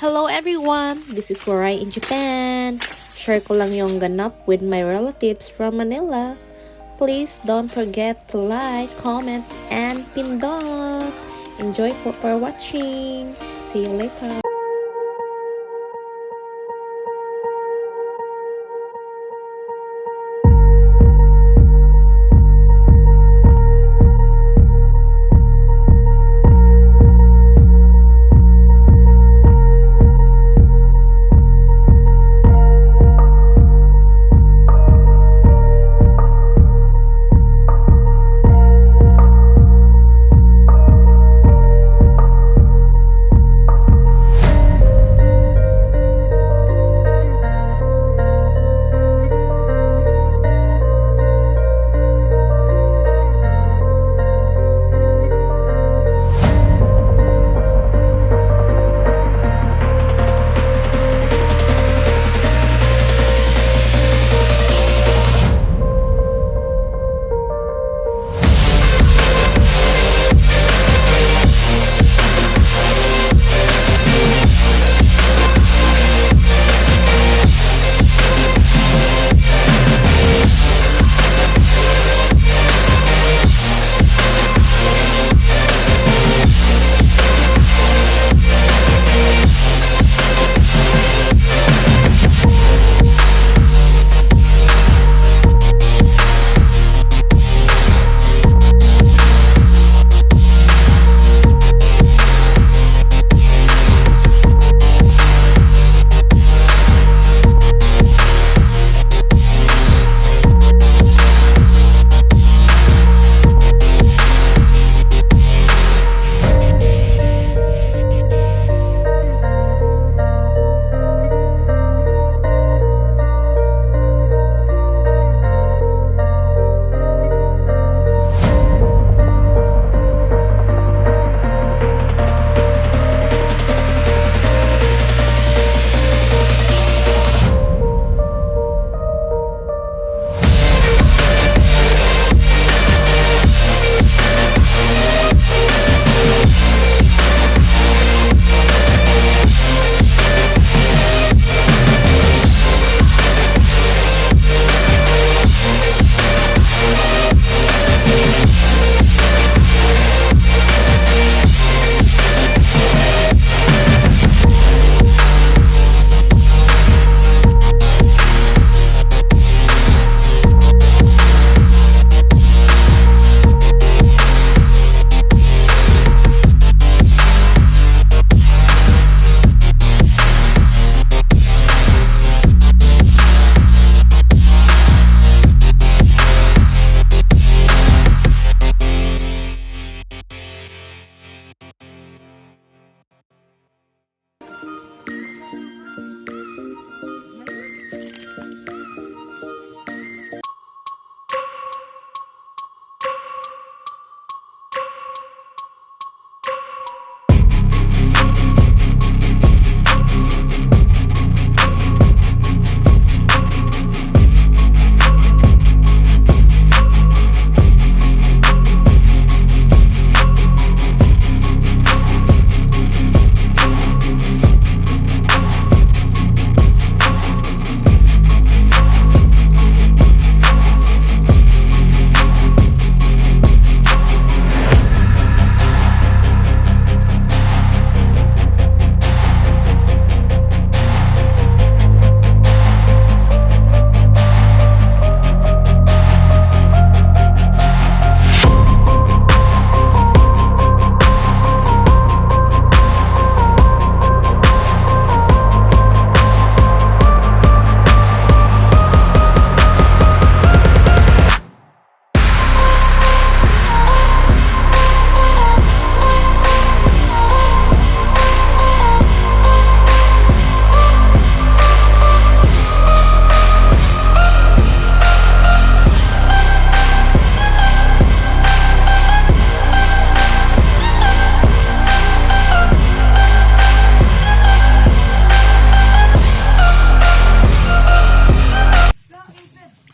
Hello everyone! This is Waray in Japan. Share ko lang yung ganap with my relatives from Manila. Please don't forget to like, comment, and pindot. Enjoy po for watching. See you later.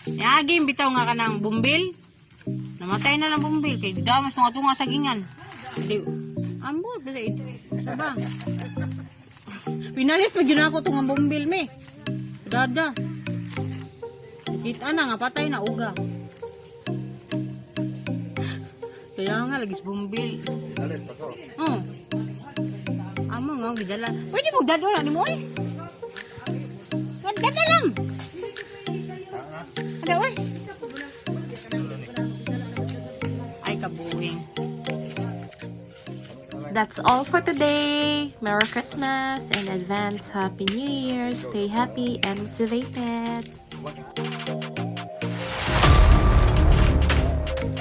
Niaging bitaw nga kanang bumbil. Namatay na lang bumbil kay damas nga tunga sagingan. Di ambot dili ito. Sabang. Pinalis pa gyud ako tong bombil me. Dada. Kita na nga patay na uga. Kaya nga lagi sa bombil. Alit pa ko. Oh. Amo nga gidala. Pwede mo dado na nimo oy. Dada lang. Ada oy. Ay kabuhing. That's all for today. Merry Christmas and advance Happy New Year. Stay happy and motivated.